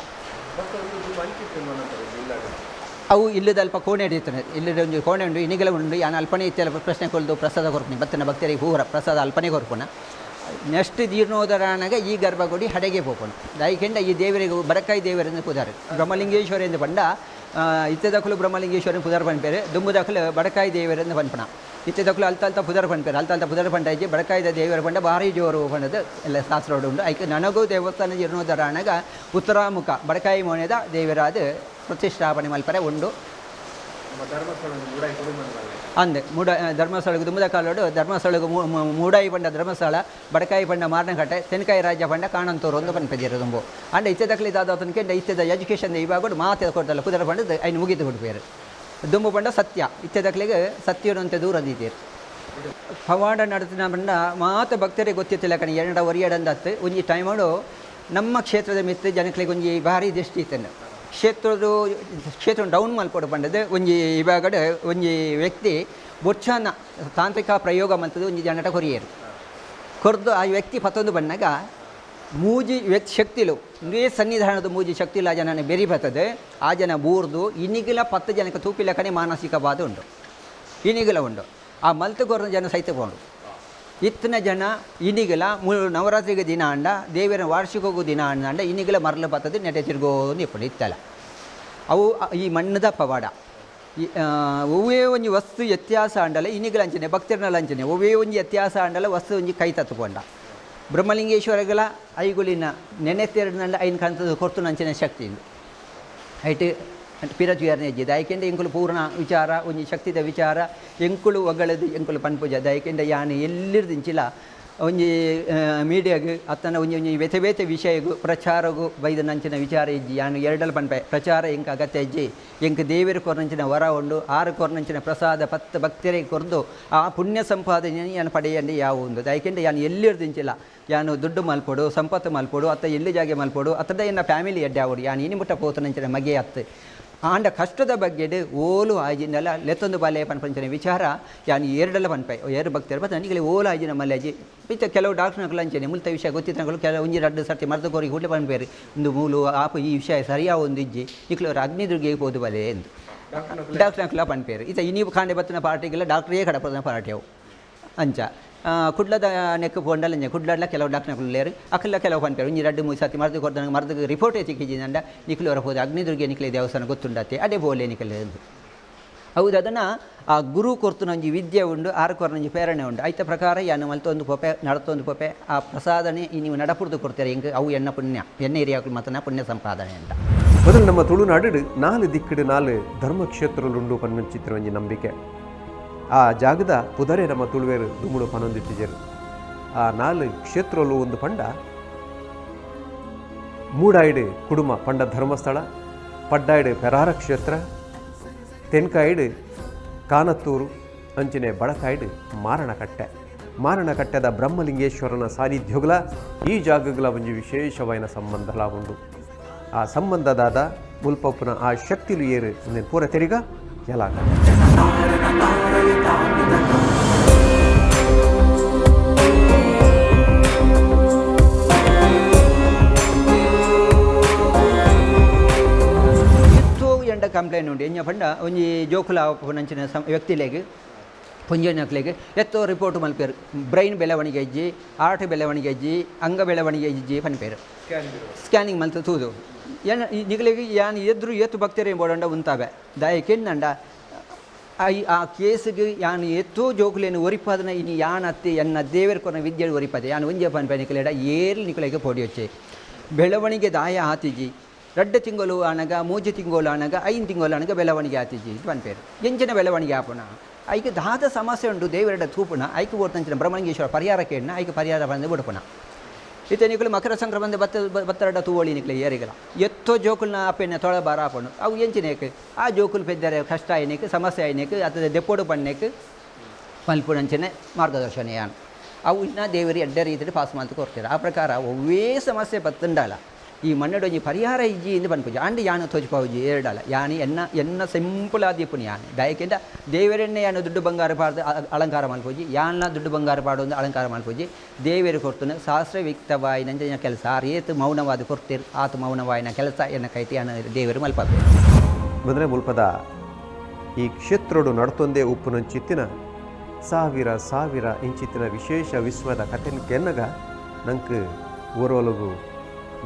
ಅವು ಇಲ್ಲದ ಅಲ್ಪ ಕೋಣೆ ಹಿಡಿಯುತ್ತಾನೆ, ಇಲ್ಲದ ಒಂಜಿ ಕೋಣೆ ಉಂಡು, ಇನಿಗಲ ಉಂಡು. ಯಾನ್ ಅಲ್ಪನೆ ಇತ್ತೆಲ್ಲ ಪ್ರಶ್ನೆ ಕೊಲ್ದು ಪ್ರಸಾದ ಕೊರ್ಪುನಿ, ಬತ್ತನ ಭಕ್ತರಿಗೆ ಹೂರ ಪ್ರಸಾದ ಅಲ್ಪನೆ ಕೊರ್ಪುನ. ನೆಕ್ಸ್ಟ್ ಜೀರ್ಣೋದ್ಧಾರ ಈ ಗರ್ಭಗುಡಿ ಹಡೆಗೆ ಪೋಪುನು. ದಯಕೆಂಡ ಈ ದೇವರಿಗೆ ಬರಕಾಯಿ ದೇವರೆಂದು ಪುದಾರು ಬ್ರಹ್ಮಲಿಂಗೇಶ್ವರ ಎಂದು ಪಂಡ ಇತ್ತೆದಕುಲು ಬ್ರಹ್ಮಲಿಂಗೇಶ್ವರನ ಪುದಾರ್ ಪನ್ಪೇರು, ದುಂಬುದಕುಲು ಬಡಕಾಯಿ ದೇವರೆಂದು ಪನ್ಪಣ. ಇತ್ತೆದಕುಲು ಅಲ್ತ ಅಲ್ತ ಪುದರ್ ಪನ್ಪೇರು, ಅಲ್ತ ಅಲ್ತ ಪುದರ್ ಪಂಡ ಬಡಕಾಯಿದ ದೇವರ ಪಂಡ ಭಾರಿ ಜೋರು ಪಂಡದು ಎಲ್ಲ ಶಾಸ್ತ್ರೋಡು ಉಂಡು. ಐಕ್ ನನಗೂ ದೇವಸ್ಥಾನ ಜೀರ್ಣೋದ್ಧಾರ ಆನಗ ಉತ್ತರಾಮುಖ ಬಡಕಾಯಿ ಮೋನೆದ ದೇವರಾದ ಪ್ರತಿಷ್ಠಾಪನೆ ಮಲ್ಪರೆ ಉಂಡು. ಅಂದೆ ಮೂಡ ಧರ್ಮಸ್ಥಳಕ್ಕೆ ದುಂಬದ ಕಾಲೋಡು ಧರ್ಮಸ್ಥಳಕ್ಕೆ ಮೂಡಾಯಿ ಪಂಡ ಧರ್ಮಸ್ಥಳ, ಬಡಕಾಯಿ ಪಂಡ ಮಾರನಕಟ್ಟೆ, ತೆನಕಾಯಿ ರಾಜ್ಯ ಪಂಡ ಕಾಣಂತೂರು ಒಂದು ಪನ್ಪೆದಿರು ದುಂಬು. ಅಂಡ ಇತ್ತೆದಕ್ಲಿ ದಾದಾತನಕ್ಕೆ ಇತ್ತೆದ ಎಜುಕೇಷನ್ ಇವಾಗ ಮಾತೆ ಕೊಡ್ತಲ್ಲ ಕುದುರೆ ಪಂಡದು ಐನು ಮುಗಿದು ಕೊಡ್ಪೇರು. ದುಂಬು ಪಂಡ ಸತ್ಯ, ಇತ್ತೆದಕ್ಲಿಗೆ ಸತ್ಯನಂತೆ ದೂರ ದೀತೀರು. ಪವಾಡ ನಡೆಸಿನ ಪಂಡ ಮಾತ ಭಕ್ತರಿಗೆ ಗೊತ್ತಿತ್ತಿಲ್ಲ ಕಣಿ ಎರಡ ಒರಿಯಡಂದತ್ತು ಒಂಜಿ ಟೈಮಡು ನಮ್ಮ ಕ್ಷೇತ್ರದ ಮಿತ್ತು ಜನಕ್ಲಿಗೆ ಒಂಜಿ ಭಾರಿ ದೃಷ್ಟಿ ಇತ್ತನ್ನು. ಕ್ಷೇತ್ರದ ಕ್ಷೇತ್ರ ಡೌನ್ ಮಲ್ಪೊಡು ಪಂಡದು ಒಂಜಿ ಇವಾಗಡೆ ಒಂಜಿ ವ್ಯಕ್ತಿ ಬೊರ್ಚಾನ ತಾಂತ್ರಿಕ ಪ್ರಯೋಗ ಮಲ್ತದು ಒಂಜಿ ಜನಟ ಕೊರಿಯರು ಕೊರ್ದು ಆ ವ್ಯಕ್ತಿ ಪತ್ತೊಂದು ಬಣ್ಣಗ ಮೂಜಿ ವ್ಯಕ್ತಿ ಶಕ್ತಿಲು ಇಂದೇ ಸನ್ನಿಧಾನದ ಮೂಜಿ ಶಕ್ತಿಲು ಆ ಜನನ ಬೆರಿ ಬರ್ತದೆ. ಆ ಜನ ಬೂರ್ದು ಇನ್ನಿಗಿಲ 10 ಜನಕ್ಕೆ ತೂಪಿಲಕನೆ ಮಾನಸಿಕ ಬಾಧ ಉಂಡು, ಇನ್ನಿಗಿಲ ಉಂಡು. ಆ ಮಲ್ತು ಕೊರ್ನ ಜನ ಸಹಿತ ಕೊಂಡು ಇತ್ತಿನ ಜನ ಇನ್ನಿಗಿಲ ನವರಾತ್ರಿಗೆ ದಿನ ಅಂಡ ದೇವರ ವಾರ್ಷಿಕಗೂ ದಿನ ಅಂಡ ಇನ್ನಿಗಿಲ ಮರಳು ಬರ್ತದೆ ನೆಟೆ ತಿರ್ಗೋದು ಇಪ್ಪಡು ಇತ್ತಲ್ಲ. ಅವು ಈ ಮಣ್ಣದ ಪವಾಡ. ಈ ಒವ್ವೇ ಒಂಜಿ ವಸ್ತು ವ್ಯತ್ಯಾಸ ಅಂಡಲ ಇನ್ನಿಗಲ ಅಂಚನೆ ಭಕ್ತರನಲ ಅಂಚನೆ ಒವ್ವೇ ಒಂಜಿ ವ್ಯತ್ಯಾಸ ಅಂಡಲ ವಸ್ತು ಒಂಜಿ ಕೈ ತತ್ತುಕೊಂಡ ಬ್ರಹ್ಮಲಿಂಗೇಶ್ವರಗಳ ಐಗುಳಿನ ನೆನೆತೆರಡಿನಂಡ ಐನ್ ಕಾಣ್ತದ ಕೊರ್ತು ಅಂಚನೆ ಶಕ್ತಿ ಇಂದು ಐಟ್ ಪಿರಚುಯರ್ನೆ ಹೆಜ್ಜೆ ದಯಕೆಂಡ ಎಂಕುಲು ಪೂರ್ಣ ವಿಚಾರ ಒಂಜಿ ಶಕ್ತಿದ ವಿಚಾರ ಎಂಕುಲು ಒಗಳದು ಎಂಕುಲು ಪನ್ಪುಜ. ದಯಕೆಂಡ ಯಾನ್ ಎಲ್ಲಿರ್ದಿಂಚಿಲ ಒಂಜಿ ಮೀಡಿಯಾಗ್ ಅತ್ತನ ಒಂಜಿ ಒಂಜಿ ಬೇತೆ ಬೇತೆ ವಿಷಯಗು ಪ್ರಚಾರಗು ಬೈದನಂಚಿನ ವಿಚಾರ ಇಜ್ಜಿ. ಯಾನು ಎರಡಲ್ ಪನ್ಪೆ ಪ್ರಚಾರ ಎಂಕ್ ಅಗತ್ಯ ಇಜ್ಜಿ. ಎಂಕ್ ದೇವೆರ್ ಕೊರ್ನಂಚಿನ ವರ ಉಂಡು, ಆರು ಕೊರ್ನಂಚಿನ ಪ್ರಸಾದ ಪತ್ತು ಭಕ್ತರಿಗೆ ಕೊರ್ದು ಆ ಪುಣ್ಯ ಸಂಪಾದನೆ ಯಾನು ಪಡೆಯಂడి ಯಾವ ಉಂದು. ದಯಕೆಂಡ ಯಾನು ಎಲ್ಲಿರ್ದಿಂಚಿಲ್ಲ ಯಾನು ದುಡ್ಡು ಮಲ್ಪೊಡು ಸಂಪತ್ತು ಮಲ್ಪೊಡು ಅತ್ತ ಎಲ್ಲಿ ಜಾಗೆ ಮಲ್ಪೊಡು ಅತ್ತದ ಎನ್ನ ಫ್ಯಾಮಿಲಿ ಎಡ್ಡೆ ಆವಡು ಯಾನು ಇನಿ ಮುಟ್ಟ ಪೋತನಂಚಿನ ಮಗೆ ಅತ್ತು ಆಂಡ ಕಷ್ಟದ ಬಗ್ಗೆ ಓಲು ಆಜಿನೆಲ್ಲ ಲೆತ್ತೊಂದು ಬಾಲೆ ಪನ್ಪಂಚಿನ ವಿಚಾರ ಯಾನು ಎರಡೆಲ್ಲ ಪನ್ಪೆ ಏರು ಭಕ್ತರು ಮತ್ತು ನನಗೆ ಓಲು ಆಜಿನ ಮಲ್ಲಾಜಿ ಇತ್ತ ಕೆಲವು ಡಾಕ್ಟರ್ನಗಳು ಅಂಚನೆ ಮುಲ್ತ ವಿಷಯ ಗೊತ್ತಿತ್ತನಗಳು ಕೆಲವು ಒಂಜಿ ರಡ್ಡು ಸರ್ತಿ ಮರ್ದ ಕೋರಿಗೆ ಹುಡ್ಲೆ ಪನ್ಪೇರು ಒಂದು ಮೂಲು ಆಪು ಈ ವಿಷಯ ಸರಿಯಾದ ಒಂದು ಇಜ್ಜಿ ನಿಕ್ಲವರು ಅಗ್ನಿದುರ್ಗೆ ಪೋದು ಬಲೆ ಎಂದು ಡಾಕ್ಟರ್ನಕುಲ ಪನ್ಪೇರು. ಇತ್ತ ಇನಿ ಕಾಂಡೆ ಬತ್ತಿನ ಪಾರ್ಟಿಗೆಲ್ಲ ಡಾಕ್ಟ್ರೇ ಕಡಪದ ಪಾರ್ಟಿ ಅವು ಅಂಚ ಕುಡ್ಲದ ನೆಕ್ ಪೋಂಡಲ ಕುಡ್ಲಡ್ಲ ಕೆಲವು ಡಾಕ್ಟರ್ನಕುಲು ಲೇರು ಅಕಲ್ಲ ಕೆಲವು ಪನ್ಪೇರು ಒಂಜಿ ರಡ್ಡು ಮೂರು ಸರ್ತಿ ಮರ್ದು ಕೊರ್ದ ಮರ್ದು ರಿಪೋರ್ಟ್ ಸಿಕ್ಕಿಜಿಂದ ನಿಕ್ಲು ಅವರ ಹೋದ ಅಗ್ನಿದುರ್ಗೆ ನಿಕ್ಲೆ ದೇವಸ್ಥಾನ ಗೊತ್ತುಂಡತ್ತೆ ಅದೇ ಬೋಲೆ ನಿಕಲೆ ಎಂದು. ಹೌದು ಅದನ್ನು ಆ ಗುರು ಕೊರ್ತುನೊಂಜಿ ವಿದ್ಯೆ ಉಂಡು ಆರು ಕೊರ್ನೊಂಜಿ ಪ್ರೇರಣೆ ಉಂಡು. ಐತ ಪ್ರಕಾರ ಯಾನು ಮಲ್ತೊಂದು ಪೋಪೆ ನಡತೊಂದು ಪೋಪೆ ಆ ಪ್ರಸಾದನೆ ಈ ನೀವು ನಡಪುರ್ದು ಕೊಡ್ತೀರ ಹಿಂಗೆ ಅವು ಎಣ್ಣ ಪುಣ್ಯ ಎಣ್ಣೆ ಏರಿಯಾಕಲು ಮಾತನ ಪುಣ್ಯ ಸಂಪಾದನೆ ಅಂತ. ಮೊದಲು ನಮ್ಮ ತುಳುನಾಡು 4 ದಿಕ್ಕಡು 4 ಧರ್ಮಕ್ಷೇತ್ರಲುಂಡು ಪನ್ನುಂಚಿತ್ರ ಒಂಜಿ ನಂಬಿಕೆ. ಆ ಜಾಗದ ಪುದರೆ ನಮ್ಮ ತುಳುವೇರು ದುಮುಡು ಪನೊಂದಿಟ್ಟಿಜರು. ಆ 4 ಕ್ಷೇತ್ರಲು ಒಂದು ಪಂಡ ಮೂಡಾಯ್ಡು ಕುಡುಮ ಪಂಡ ಧರ್ಮಸ್ಥಳ, ಪಡ್ಡಾಯ್ಡು ಪೆರಾರ ಕ್ಷೇತ್ರ, ತೆನ್ಕಾಯ್ಡು ಕಾನತ್ತೂರು, ಅಂಚಿನೆ ಬಡಕಾಯ್ಡು ಮಾರಣಕಟ್ಟೆ. ಮಾರಣಕಟ್ಟೆದ ಬ್ರಹ್ಮಲಿಂಗೇಶ್ವರನ ಸಾನ್ನಿಧ್ಯಗಳ ಈ ಜಾಗಗಳ ಒಂಜಿ ವಿಶೇಷವಾಯಿನ ಸಂಬಂಧಲ ಉಂಡು. ಆ ಸಂಬಂಧದಾದ ಮುಲ್ಪಪ್ಪುನ ಆ ಶಕ್ತಿಲು ಏರು ಪೂರ ತೆರಿಗ ಎಲಾಗ. ಎತ್ತೋ ಎಂಡ ಕಂಪ್ಲೇಂಟ್ ಉಂಡು ಎಂಜ ಪಂಡ ಒಂಜಿ ಜೋಕುಲ ನಂಚಿನ ವ್ಯಕ್ತಿಲೆಗ್ ಪೊಂಜನಕ್ಲೆಗ್ ಎತ್ತೋ ರಿಪೋರ್ಟ್ ಮಲ್ಪೇರು ಬ್ರೈನ್ ಬೆಳವಣಿಗೆ ಇಜ್ಜಿ, ಆರ್ಟ್ ಬೆಳವಣಿಗೆ ಇಜ್ಜಿ, ಅಂಗ ಬೆಳವಣಿಗೆ ಇಜ್ಜಿ ಪನ್ಪೇರು ಸ್ಕ್ಯಾನಿಂಗ್ ಮಲ್ತ ತೂದು ಎನ್ನ ನಿಗಲಿಗೆ ಯಾನ್ ಎದ್ರು ಏತು ಭಕ್ತರೇ ಬೋಡಂಡ ಉಂತಾವೆ ದಯ ಕೆನ್ನಂಡ I ಆ ಕೇಸಿಗೆ ಯಾನ್ ಎತ್ತೋ ಜೋಕುಲೇನು ಒರಿಪಾದನ ಇನಿ ಯಾನ್ ಅತ್ತೆ ಎನ್ನ ದೇವರ ಕೊರನ ವಿದ್ಯೆ ಒರಿಪಾದೆ ಯಾನ್ ಒಂಜೆ ಪನ್ಪೆ ನಿಕಲೆಡ ಏರ್ಲು ನಿಕಲೆಗೆ ಪೋಡಿ ವಚ್ಚೆ ಬೆಳವಣಿಗೆ ದಾಯ ಆತಿಜಿ ರಡ್ಡ ತಿಂಗಳು ಆನಗ ಮೂಜಿ ತಿಂಗಳು ಆನಗ 5 ತಿಂಗಳು ಆನಗ ಬೆಳವಣಿಗೆ ಆತಿಜಿ ಇದು ಪನ್ಪೇರು ಎಂಚಿನ ಬೆಳವಣಿಗೆ ಆಪುಣ ಐಕ್ ದಾದ ಸಮಸ್ಯೆ ಉಂಡು ದೇವರಡ ತೂಪುಣ ಐಕ್ ಬೋರ್ತಂಚಿನ ಬ್ರಹ್ಮಲಿಂಗೇಶ್ವರ ಪರಿಹಾರ ಕೇಳಿನ ಐಕ್ ಪರಿಹಾರ ಬಂದು ಬಿಡ್ಪುಣ ಇತ್ತೆ ನಿಕುಲು ಮಕರ ಸಂಕ್ರಮಣ ಬತ್ತ ಬತ್ತರಡ ತೂವಳಿ ನಿಕ್ಲೆ ಏರಿಗಲ ಎತ್ತೋ ಜೋಕುಲ್ನ ಅಪ್ಪೆನ ತೊಳ ಬಾರ ಆಪುಂಡು ಅವು ಎಂಚಿನೇಕ್ ಆ ಜೋಕುಲು ಪೆದ್ದರೆ ಕಷ್ಟ ಆಯ್ನೇಕ್ ಸಮಸ್ಯೆ ಆಯ್ನೇಕ್ ಅತ್ತದ ದೆಪ್ಪೋಡು ಪಣ್ಣೇಕ್ ಮಲ್ಪುನಂಚನೆ ಮಾರ್ಗದರ್ಶನ ಯಾನ್ ಅವು ಇನ್ನ ದೇವರಿ ಎಡ್ಡ ರೀತಿಯಲ್ಲಿ ಪಾಸ್ ಮಾಡ್ತು ಕೊಡ್ತಾರೆ. ಆ ಪ್ರಕಾರ ಒವ್ವೇ ಸಮಸ್ಯೆ ಬತ್ತುಂಡಲ್ಲ ಈ ಮಣ್ಣಡೊಂಜಿ ಪರಿಹಾರ ಇಜ್ಜಿ ಇಂದು ಪನ್ಪುಜಿ ಆಂಡ ಯಾನು ತೋಜಿಪಾವುಜಿ ಏರ್ಡಲ ಯಾನಿ ಎನ್ನ ಎನ್ನ ಸಿಂಪಲ್ ಆದಿಪ್ಪುನಿ ಯಾನ್ ದಾಯೆಕೆಂಡ ದೇವೆರೆನ್ನೇ ಯಾನ್ ದುಡ್ಡು ಬಂಗಾರ ಪಾಡ್ದು ಅಲಂಕಾರ ಮಲ್ಪುಜಿ ಯಾನ್ಲ ದುಡ್ಡು ಬಂಗಾರ ಪಾಡೊಂದು ಅಲಂಕಾರ ಮಲ್ಪುಜಿ ದೇವೆರ್ ಕೊರ್ತುನ ಶಾಸ್ತ್ರಯುಕ್ತವಾಯಿನಂಚಿನ ಕೆಲಸ ಆರ್ ಏತ್ ಮೌನವಾದ್ ಕೊರ್ತೆರ್ ಆತ್ ಮೌನವಾಯಿನ ಕೆಲಸ ಎನ್ನ ಕೈಟ್ ಯಾನ್ ದೇವೆರ್ ಮಲ್ಪಪೆರ್. ಬಂದರೆ ಮುಲ್ಪದ ಈ ಕ್ಷೇತ್ರಡು ನಡ್ತೊಂದೇ ಉಪ್ಪುನಂಚಿತ್ತಿನ ಸಾವಿರ ಸಾವಿರ ಇಂಚಿತ್ತಿನ ವಿಶೇಷ ವಿಶ್ವದ ಕಥೆನ್ ಕೆನ್ನಗ ನಂಕ್ ಓರೋಲಗು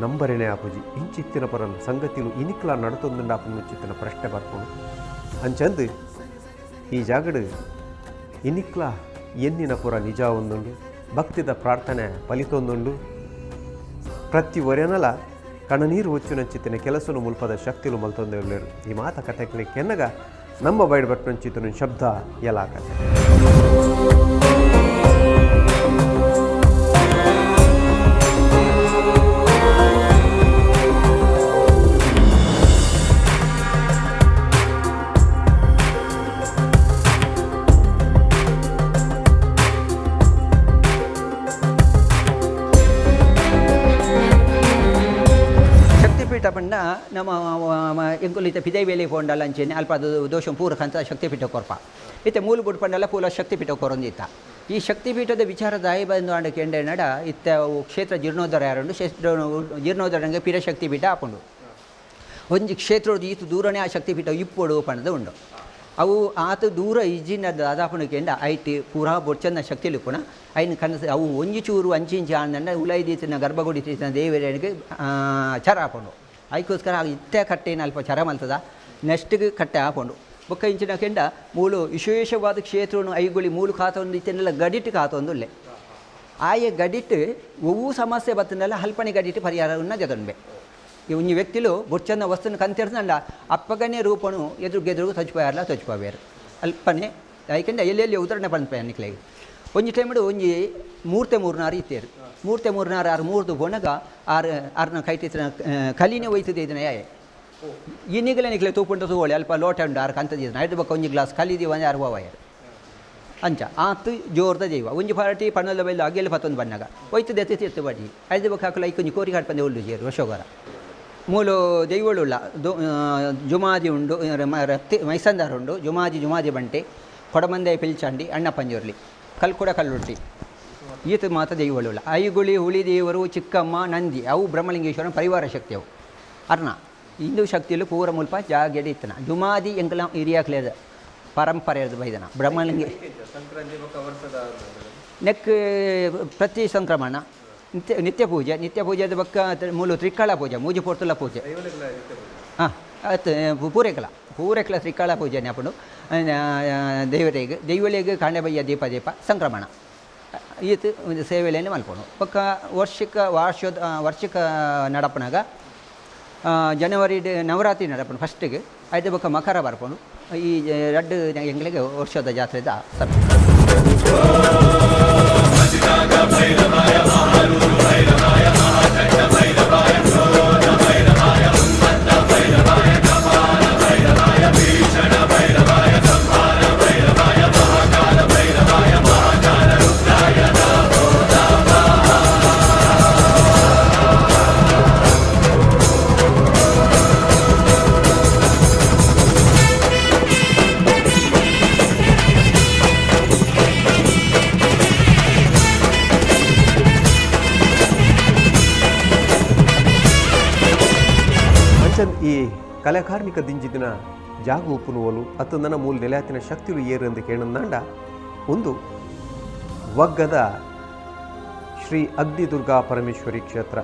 ನಂಬರಿನೇ ಆಪುಜಿ ಇಂಚಿತ್ತಿನ ಪರನ್ ಸಂಗತಿಲು ಇನಿಕ್ಲ ನಡತೊಂದುಂಡಾಪುನಂಚಿತ್ತಿನ ಪ್ರಶ್ನೆ ಬರ್ಪುಂಡು. ಅಂಚಂದು ಈ ಜಾಗಡ್ ಇನಿಕ್ಲ ಎನ್ನಿನ ಪುರ ನಿಜ ಒಂದುಂಡು, ಭಕ್ತಿದ ಪ್ರಾರ್ಥನೆ ಫಲಿತೊಂದುಂಡು. ಪ್ರತಿ ಒರೆನಲ ಕಣನೀರು ಒಚ್ಚುನಂಚಿತ್ತಿನ ಕೆಲಸನು ಮುಲ್ಪದ ಶಕ್ತಿಲು ಮಲ್ತೊಂದೇ ಉಲ್ಲೆರ್. ಈ ಮಾತ ಕಥೆಕ್ಲೆ ಕೆನ್ನಗ ನಮ್ಮ ಬೈಡ್ ಬಟ್ನಂಚಿತ್ತಿನ ಶಬ್ದ ಎಲಾ ಕಥೆ. ಶಕ್ತಿಪೀಠ ಪಂಡ ನಮ್ಮ ಎಂಕುಲು ಇತ್ತೆ ಪಿದೈ ವೇಲೆ ಪೋಂಡಲ ಅಂಚೆನೆ ಅಲ್ಪ ಅದು ದೋಷ ಪೂರ ಕಂತ ಶಕ್ತಿಪೀಠ ಕೊರ್ಪ ಇತ್ತೆ ಮೂಲು ಬುಡ್ ಪಂಡಲ ಪೂಲ ಶಕ್ತಿಪೀಠ ಕೊರೊಂದಿತ್ತ. ಈ ಶಕ್ತಿಪೀಠದ ವಿಚಾರ ದಾಯಿ ಬಂದು ಆಂಡ ಕೆಂಡೆ ನಡ ಇತ್ತೆ ಅವು ಕ್ಷೇತ್ರ ಜೀರ್ಣೋದ್ಧಾರ ಯಾರುಂಡು ಕ್ಷೇತ್ರ ಜೀರ್ಣೋದ್ಧಾರಂಗೆ ಪಿರ ಶಕ್ತಿಪೀಠ ಆಪುಂಡು. ಒಂಜಿ ಕ್ಷೇತ್ರದ ಈತು ದೂರನೇ ಆ ಶಕ್ತಿಪೀಠ ಇಪ್ಪೊಡು ಪಂಡದ ಉಂಡು. ಅವು ಆತ ದೂರ ಇಜ್ಜಿನ ದಾದಾಪುಂಡು ಕೆಂಡ ಐಟ್ ಪೂರಾ ಬೊಡ್ಚಂದ ಶಕ್ತಿ ಪುಣ ಐನ್ ಕನಸು ಅವು ಒಂಜಿ ಚೂರು ಅಂಚಿಂಚಿ ಆಂದಂಡ ಉಲೈದೀತಿನ ಗರ್ಭಗುಡಿ ತೀತಿನ ದೇವರಿಗೆ ಚರ ಆಪುಂಡು. ಐಕೋಸ್ಕರ ಇತ್ತೆ ಕಟ್ಟೆನ ಅಲ್ಪ ಚರ ಮಲ್ತದ ನೆಕ್ಸ್ಟ್ಗೆ ಕಟ್ಟೆ ಆಪುಂಡು. ಬೊಕ್ಕ ಇಂಚಿನ ಕೆಂಡ ಮೂಲು ವಿಶೇಷವಾದ ಕ್ಷೇತ್ರನು ಐಗುಳಿ ಮೂಲು ಖಾತೊಂದು ಇತ್ತೆನೆಲ್ಲ ಗಡಿಟ್ ಖಾತೊಂದುಲ್ಲೆ. ಆಯೆ ಗಡಿಟ್ ಒವ್ವು ಸಮಸ್ಯೆ ಬತ್ತಂಡಲ್ಲ ಅಲ್ಪನೆ ಗಡಿಟ್ ಪರಿಹಾರವನ್ನು ಜಗನ್ಬೆ. ಈ ಒಂಜಿ ವ್ಯಕ್ತಿಲು ಬೊಡ್ಚಂದ ವಸ್ತುನ ಕಂತಿರ್ದಂಡ ಅಪ್ಪಗನೇ ರೂಪನು ಎದುರುಗೆದುರು ತಜ್ಪಾಯರ್ಲ ತಜ್ಪಾವೇರು ಅಲ್ಪನೆ. ಯಾಕೆಂದ್ರೆ ಎಲ್ಲೆಲ್ಲಿ ಉದಾಹರಣೆ ಪನ್ಪೆ ನಿಕ್ಲೆಗ್ ಒಂಜಿ ಟೈಮ್ಡು ಒಂಜಿ ಮೂರ್ತೆ ಮೂರ್ನಾರು ಇತ್ತೇರು ಮೂರ್ತೆ ಮೂರ್ನಾರು ಆರು ಮೂರ್ದು ಬೊಣಗ ಆರು ಆರ್ನ ಕೈಟಿತ್ತಿನ ಕಲಿನೇ ಒಯ್ತದೆ ಇದನ್ನ ಯಾಯೆ ಈ ನಿಗಲೆ ನಿಕ್ಲೆ ತೂಪುಂಟ ತೂವೊಳಿ ಅಲ್ಪ ಲೋಟ ಉಂಡು ಆರು ಕಂತದಿನ ಐದು ಬೊಕ್ಕ ಒಂಜಿ ಗ್ಲಾಸ್ ಕಲಿ ದೀವನೆ ಆರು ಹೋವಾಯರು ಅಂಚ ಆತು ಜೋರ್ದ ಜೈವ ಒಂಜಿ ಪಾರ್ಟಿ ಪಣ್ಣದ ಬೈಲು ಅಗೆಲ್ ಪತ್ತೊಂದು ಬಣ್ಣಗ ಒಯ್ತದೆ ಎತ್ತಿ ಎತ್ತು ಬಡ್ಡಿ ಐದು ಬೊಕ್ಕ ಹಾಕಲ ಐಕೊಂಜಿ ಕೋರಿ ಕಾಟ್ಪಂದೆ ಉಳ್ಳು ಜೇರು ವರ್ಷೋಗರ ಮೂಲು ದೈವಳುಳ್ಳ ಜುಮಾದಿ ಉಂಡು ರತ್ತಿ ಮೈಸಂದಾರ್ ಉಂಡು ಜುಮಾದಿ ಜುಮಾದಿ ಬಂಟೆ ಕೊಡಮಂದೆ ಪಿಲ್ಚಾಂಡಿ ಅಣ್ಣ ಪಂಜುರ್ಲಿ ಕಲ್ಕುಡ ಕಲ್ಲುಟ್ಟಿ ಈತ ಮಾತ ದೈವಳುಳ್ಳ ಐಗುಳಿ ಹುಳಿ ದೇವರು ಚಿಕ್ಕಮ್ಮ ನಂದಿ ಅವು ಬ್ರಹ್ಮಲಿಂಗೇಶ್ವರನ ಪರಿವಾರ ಶಕ್ತಿ ಅವು ಅರ್ಣ ಹಿಂದೂ ಶಕ್ತಿಯಲ್ಲಿ ಪೂರ ಮುಲ್ಪ ಜಾಗೆಡೆ ಇತ್ತನ ಜುಮಾದಿ ಎಂಕಲ ಹಿರಿಯಾಕ್ಲೇದ ಪರಂಪರೆ ಬೈದನ ಬ್ರಹ್ಮಲಿಂಗ ನೆಕ್ ಪ್ರತಿ ಸಂಕ್ರಮಣ ನಿತ್ಯ ನಿತ್ಯ ಪೂಜೆ ನಿತ್ಯ ಪೂಜೆದ ಬೊಕ್ಕ ಮೂಲು ತ್ರಿಕಾಳ ಪೂಜೆ ಮೂಜಿ ಪೊರ್ತುಲ ಪೂಜೆ ಹಾಂ ಅತ್ ಪೂರೆಕಲ ಪೂರೆಕಲ ತ್ರಿಕಾಳ ಪೂಜೆ ಅಪ್ಪುಂಡು ದೇವರಿಗೆ ದೈವಳಿಗೆ ಕಾಂಡೆಬಯ್ಯ ದೀಪ ದೀಪ ಸಂಕ್ರಮಣ ಈತ್ ಒಂದು ಸೇವೆಲೇನೆ ಮಲ್ಪುಂಡು. ಬೊಕ್ಕ ವರ್ಷಿಕ ವಾರ್ಷದ ವಾರ್ಷಿಕ ನಡಪನಾಗ ಜನವರಿ ನವರಾತ್ರಿ ನಡಪುಂಡು ಫಸ್ಟಿಗೆ ಐದು ಬೊಕ್ಕ ಮಕರ ಬರ್ಪುಂಡು. ಈ ರಡ್ಡು ಎಂಗ್ಲಿಗೆ ವರ್ಷದ ಜಾತ್ರೆದ ಸಮಯ. ಈ ಕಲಾಕಾರ್ಮಿಕ ದಿಂಜಿದಿನ ಜಾಗ ಉಪ್ಪುನುವಲು ಅತ್ತಂದನ ಮೂಲ ನೆಲೆಯಾತಿನ ಶಕ್ತಿಲು ಏರೆಂದು ಕೇಳಂದಾಂಡ ಒಂದು ವಗ್ಗದ ಶ್ರೀ ಅಗ್ನಿದುರ್ಗಾ ಪರಮೇಶ್ವರಿ ಕ್ಷೇತ್ರ.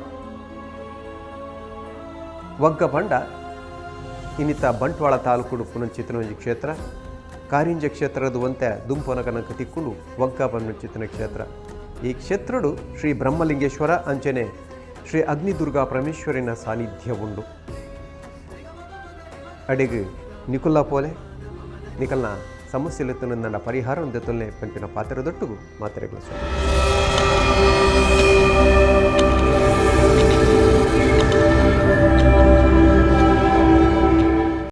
ವಗ್ಗ ಪಂಡ ಇನ್ನಿತ ಬಂಟ್ವಾಳ ತಾಲೂಕು ಪುನಂಚಿತನ ಒಂಜಿ ಕ್ಷೇತ್ರ. ಕಾರಿಂಜ ಕ್ಷೇತ್ರದ ಒಂತೆ ದುಂಪನ ಕನಕ ತಿಕ್ಕೊಂಡು ವಗ್ಗ ಪನಂಚಿತನ ಕ್ಷೇತ್ರ. ಈ ಕ್ಷೇತ್ರಡು ಶ್ರೀ ಬ್ರಹ್ಮಲಿಂಗೇಶ್ವರ ಅಂಚನೆ ಶ್ರೀ ಅಗ್ನಿದುರ್ಗಾ ಪರಮೇಶ್ವರಿನ ಸಾನ್ನಿಧ್ಯ ಉಂಡು. ಅಡೆಗ್ ನಿಕುಲ್ಲ ಪೋಲೆ ನಿಕಲ್ನ ಸಮಸ್ಯೆಲೆತ್ತುನ ಪರಿಹಾರ ಒಂದೆತ್ತೊಲ್ಲೆ ಪಂಪಿನ ಪಾತ್ರದೊಟ್ಟುಗು ಮಾತ್ರೆಗಳು.